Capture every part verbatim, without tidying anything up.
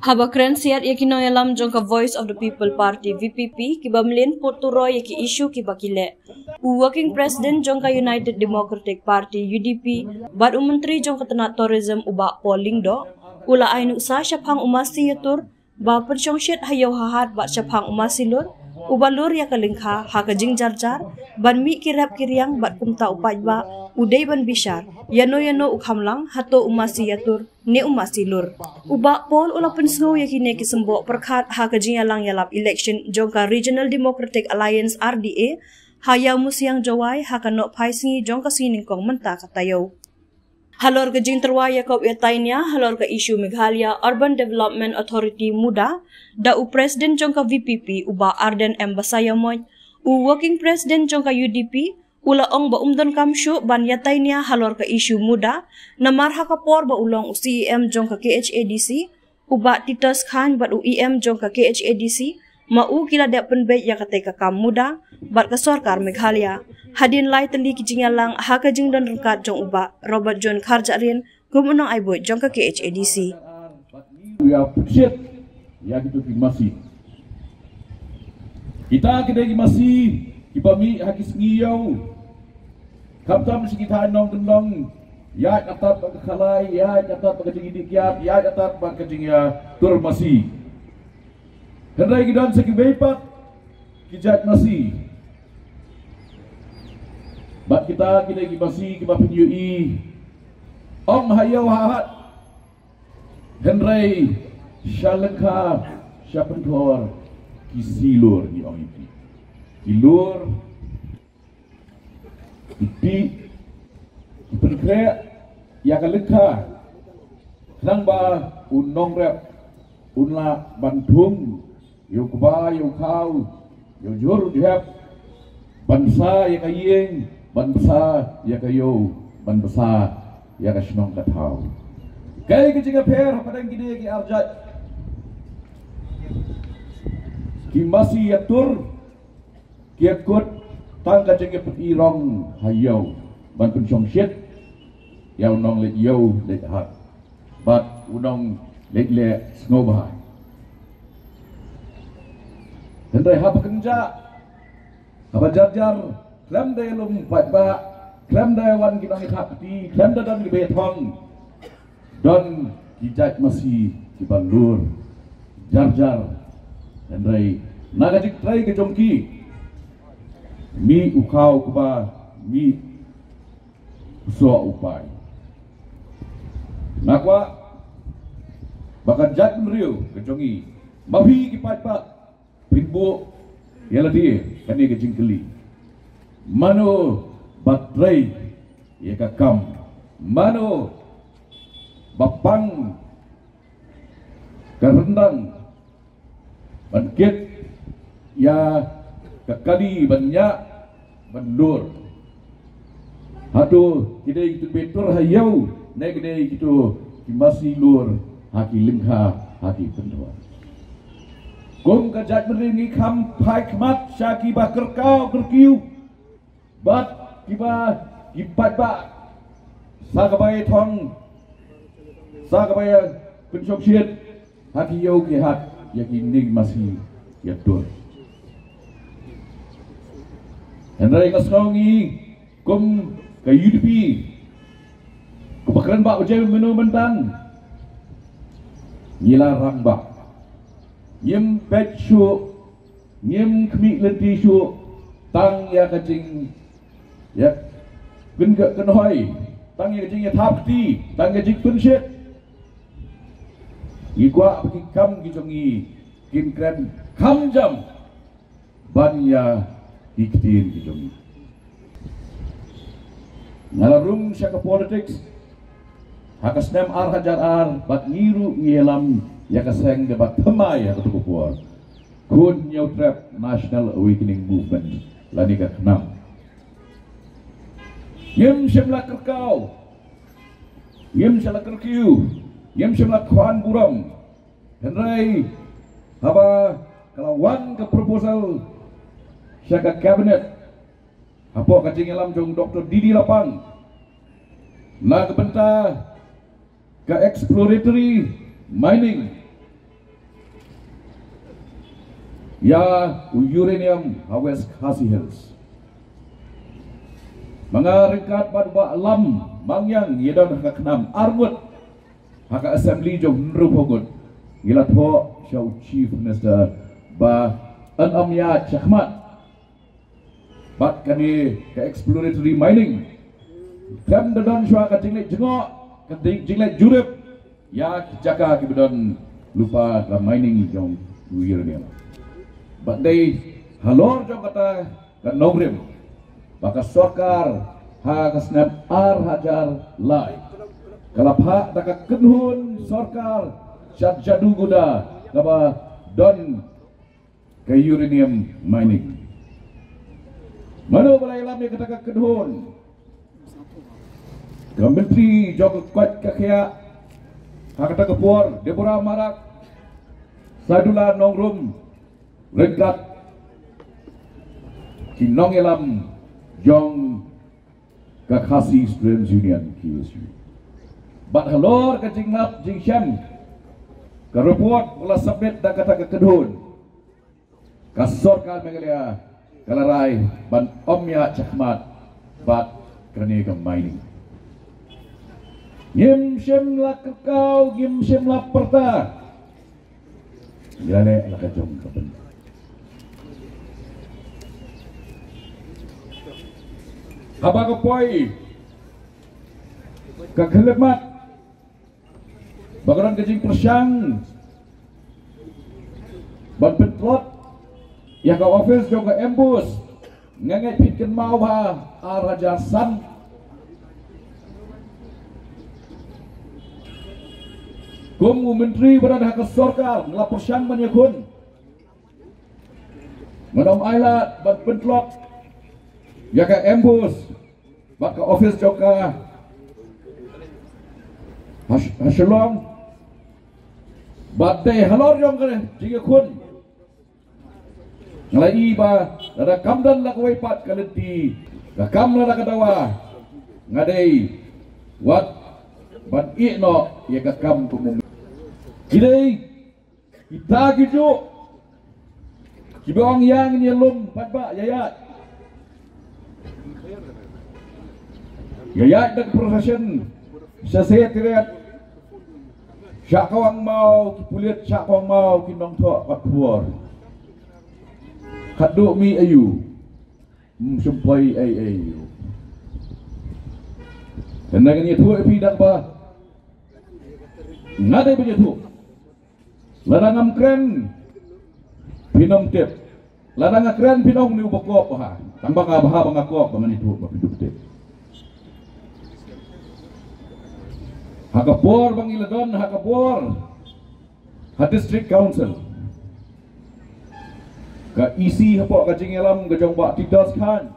Haba kren siat ïa ki nongïalam jong ka Voice of the People Party, V P P, kiba mlien put turoi ïa ki issue kiba ki leh, u Working President jong ka United Democratic Party, U D P, bad u Myntri jong ka tnat Tourism, u Bah Paul Lyngdoh, u la ai nuksa shaphang u masi ïatur ba pynshongshit ha ïew ha hat bad shaphang u masi lur uba lur ïa ka lyngkha ha ka jingjarjar ban mih ki rep ki riang, bad kumta u paidbah u dei ban bishar ïano ïano u kham lang, hato u masi ïatur ne u masi lur. U Bah Paul u la pynsngew ïa kine ki symboh pyrkhat ha ka jingïalang ïalap election jong ka Regional Democratic Alliance, R D A, ha Ïawmusiang, Jowai, ha ka nohphai sngi jong ka sngi nyngkong mynta ka taïew. Halor ka jingtyrwa ïa ka, ïa tainia halor ka issue Meghalaya Urban Development Authority, MUDA, da u President jong ka V P P, u Bah Ardent M Basaiawmoit, u Working President jong ka U D P, u la ong ba um donkam shuh ban ïatainia halor ka issue MUDA, namar ha ka por ba u long u C E M jong ka K H A D C, u Bah Titus Chyne bad u E M jong ka K H A D C, ma u ki la dep pynbeit ïa katei ka kam MUDA bad ka sorkar Meghalaya. Hadien lai tylli ki jingïalang ha ka jingdon ryngkat jong u Bah Robert John Kharjahrin kum u nongai buit jong ka K H A D C. Ïa pynshit ïa kito ki masi. Kita ki dei ki masi kiba mih ha ki sngi ïew. Khamtam sha ki thaiñ nongkyndong, ïaid atat bad ka khalai, ïaid atat bad ka jingïadih kiad, ïaid atat bad ka jingïatur masi. Hynrei ki don sa kiwei pat ki jait masi. Bad kita ki dei ki masi kiba pynïohi ong ha ïew ha hat. Hynrei sha lyngkha, sha pynthor, ki silur, ngi ong ïa ki. Ki lur, ki tih, ki pynkhreh ïa ka lyngkha, khnang ba u nongrep un lah ban thung ïa u kba, ïa u khaw, ïa u jhur u jhep, ban bsa ïa ka ïing, ban bsa ïa ka ïew, ban bsa ïa ka shnong ka thaw. Kaei ka jingïapher hapdeng kine ki arjait? Ki masi ïatur, ki ïakut tang ka jingïapyni rong ha ïew ban pynshongshit ïa u nongleit ïew leit hat bad u nongleit leh sngewbha. Hynrei haba kynjah, haba jarjar, khlem da lum paidbah, khlem da wan ki nongïathap kti, khlem da don kiba ïathong, don ki jait masi kiba lur, jarjar. Hynrei na ka jingtrei ka jong ki, mih u khaw u kba, mih u soh u pai. Nga kwah ba ka jaitbynriew ka jong ngi, ma phi ki paidbah, phin buh ïa lade kane ka jingkylli: mano ba trei ïa ka kam? Mano ba pang ka ryndang ban kit ïa ka kali ban ñiah ban lur? Hato ki dei kito kiba ïatur ha ïew, ne ki dei kito ki masi lur ha ki lyngkha, ha ki pynthor? Kum ka jaitbynriew ngi kham phai khmat sha kiba kyrkhu kyrkieh bad kiba, ki paidbah, sa kaba ïathong, sa kaba ïa pynshongshit ha ki ïew ki hat ïa kine ki masi ïatur. Hynrei nga sngew ngi kum ka U D P, kum ba kren ba u Jem mynno mynta, ngi la rangbah. Ngim peit shuh, ngim khmih lynti shuh tang ïa ka jing, ïa ka kynhoi, tang ïa ka jingïathap kti, tang ïa ka jingpynshit. Ngi kwah ba ki kam ki jong ngi kin kren kham jam ban ïa ki ktien ki jong ngi. Nga la rung sha ka politics ha ka snem ar hajar ar bad ngi ruh ngi ïalam ïa ka seng kaba thymmai ha kato ka por, Khun Hynñiewtrep National Awakening Movement, lane ka KHNAM. Ngim shym la kyrkhu, ngim shym la kyrkieh, ngim shym la khwan burom. Hynrei haba ka la wan ka proposal sha ka cabinet, hapoh ka jingïalam jong Doctor D D Lapang, na ka bynta ka exploratory Mining ïa u uranium ha West Khasi Hills. Ma nga ryngkat bad Bah Lam Mangiang ngi don ha ka khnam arngut ha ka assembly jong hynriewphew ngut, ngi la thoh sha u Chief Minister ba yn ym ïaid shakhmat bad kane ka exploratory mining. Khlem da don shuwa ka jingleit jngoh, ka jing- jingleit jurip ïa ki jaka kiba don lypa ka mining jong u uranium. Bad dei halor jong kata ka nongrim ba ka sorkar ha ka snem ar hajar lai ka la phah da ka kynhun sorkar sha Jaduguda kaba don ka uranium mining. Mano ba la ïalam ïa kata ka kynhun? Ka Myntri jong ka koit ka khiah ha kata ka por, Deborah Marak, Saidullah Nongrum, ryngkat ki nongïalam jong ka Khasi Students Union, K S U. Bad halor ka jinglap jingshem, ka report ba la submit da kata ka kynhun, ka sorkar Meghalaya ka la rai ban ym ïaid shakhmat bad kane ka mining. Ngim shym la kyrkhu, ngim shym la pyrta. Ïa leh la ka jong ka bynta. Haba ka poi ka khyllipmat ba ka don ka jingpyrshang ban pyntlot ïa ka office jong ka MBOSE. Nga ngeit phi kynmaw ba ha ar hajar san, kum u myntri ba don ha ka sorkar, nga la pyrshang ban ïakhun. Ngan ym ailad ban pyntlot ïa ka MBOSE bad ka office jong ka ha Sh- ha Shillong. Bad dei halor jong ka jingïakhun, nga la ïohi ba lada kam don la kawei pat ka lynti, ka kam lada ka dawa, nga dei wat ban ïeh noh ïa ka kam kumne. Ki dei kita kijuh kiba ong ïa ngin ïalum pat ba ïa ïaid. Ïa ïaid da ka procession sha Secretariat, sha Kawang Maw ki pulit, sha Kawang Maw ki nongthoh pat por. Khadduh mi ayu. Hmm, sympai ei ei. Te ngan ïathuh ïa phi da kaba nga dei ban ïathuh. Lada ngam kren phin ym tip. Lada nga kren phin ong une u bakop ha. Tang ba nga bha ba nga kop ba ngan ïathuh ba phin ym tip. Ha ka por ba ngi la don ha ka bor ha District Council, ka EC hapoh ka jingïalam ka jong Bah Titos Khan,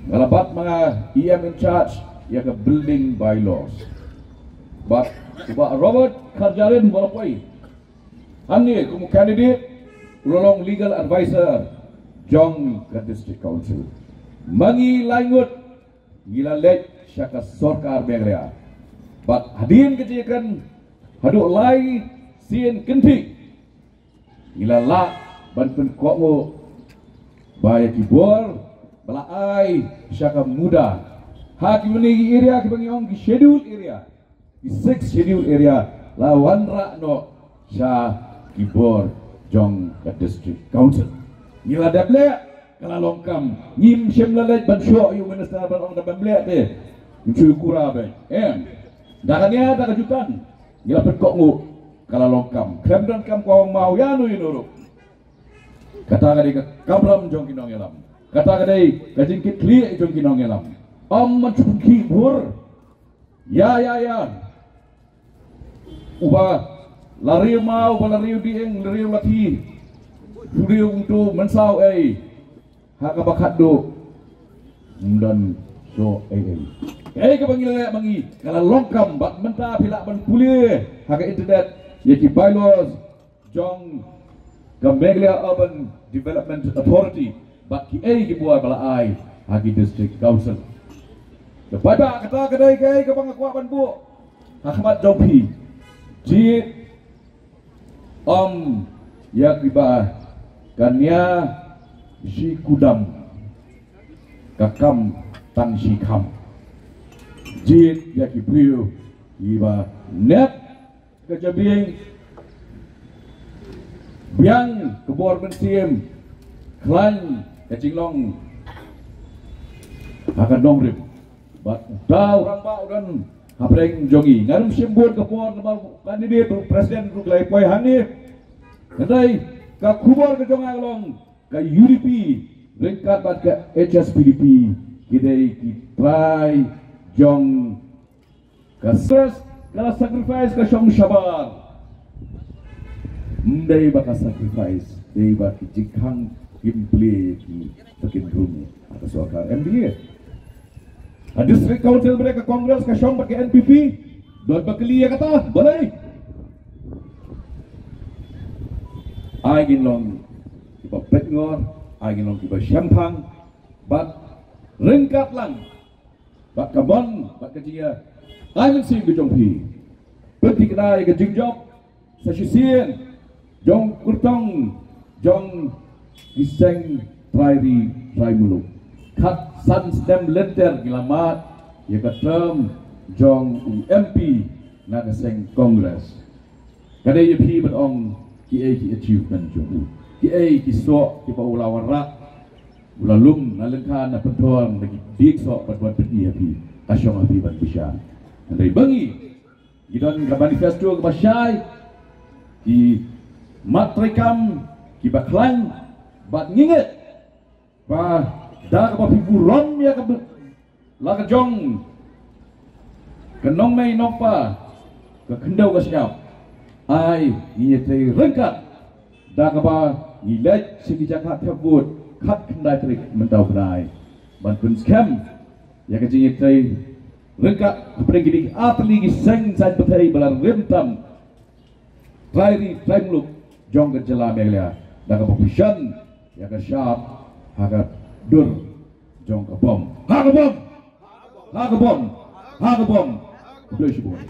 nga la bat ma nga EM in charge ïa ka building bylaws. Bad u Bah Robert Kharjarin ba la poi hangne kum u candidate, u la long legal advisor jong ka District Council. Ma ngi lai ngut ngi la leit sha ka sorkar Meghalaya. Bad hadien ka jingkren haduh lai sien kynthih, ngi la lah ban pynkohnguh ba ïa ki bor ba la ai sha ka MUDA ha ki mane ki area kiba ngi ong ki schedule area, ki six schedule area la wanrah noh sha ki bor jong ka District Council. Ngi la dep leh, ka la long kam. Ngim shym la leit ban shoh ïa u minister ban ong da bym leh te, ngim shu kura beit. Em. Da kane da ka jutang ngi la pynkohnguh, ka la long kam. Khlem don kam ka ong maw ïa no ïa no ruh. Kata ka dei ka kamram jong ki nongïalam. Kata ka dei ka jingkitkhlieh jong ki nongïalam. Ym man shu pynkhih bhur. Ïa, ïa, ïa. Uba la riew maw, uba la riew dieng, la riew lathi, u riew u tu mynsaw ei. Ha kaba khadduh ym don shuh ei ei. Ei kaba ngi la leh ma ngi ka la long kam, bad mynta phi lah ban pule ha ka internet ïa ki bylaws jong ka Meghalaya Urban Development Authority bad kiei ki bor ba la ai ha ki District Council. Te paidbah, kata ka dei kaei kaba nga kwah ban buh ha khmat jong phi. Jied ym ïa kiba ka nia shi kudam, ka kam tang shi kham. Jied ïa ki briew kiba nep ka jabieng, biang ka bor mynsiem, khlaiñ ka jinglong ha ka nongrim. Bad uta u rangbah u don hapdeng jong ngi. Nga ym shim bun ka por namar u candidate, u president ruh u la poi hangne. Hynrei ka khubor ka jong nga ka long ka U D P ryngkat bad ka H S P D P ki dei ki trai jong ka stress, ka la sacrifice ka shong shabar. Ym dei ba ka sacrifice, dei ba ki jingkhang kim plie ki, ba kin rung ha ka sorkar M D A. Ha District Council ba dei ka Congress ka shong bad ka N P P, don ba kylli ïa kata, balei? Ai ngin long kiba pynngor, ai ngin long kiba shemphang, bad ryngkat lang bad ka mon, bad ka jingïa ai mynsiem ka jong phi. Pynthikna ïa ka jingjop sa shisien jong kyrtong jong ki seng trai ri trai muluk. Khatsan snem lynter ki la mad ïa ka term jong u M P na ka seng Congress. Ka dei ïa phi ban ong kiei ki achievement jong u, kiei ki soh kiba u la wanrah, u la lum na lyngkha na pynthor na ki dieng soh ban wan pyni ha phi. Ka shong ha phi ban bishar. Hynrei ba ngi, ngi don ka manifesto kaba shai, ki mat treikam kiba khlaiñ, bad ngi ngeit ba da kaba phi burom ïa ka la ka jong ka nongmei nongpa, ka khyndew ka shyiap, ai ngin ïatrei ryngkat da kaba ngi leit sha ki jaka thep vote khatkhyndai tarik mynta u bnai ban pynskhem ïa ka jingïatrei ryngkat hapdeng kine ki artylli ki seng saiñ pyrthei ba la rim tam trai ri trai muluk jong ka jylla Meghalaya da kaba pynshong ïa ka shap ha ka dur jong ka bom. Ha ka bom! Ha ka bom! Ha ka bom! Khublei shibun.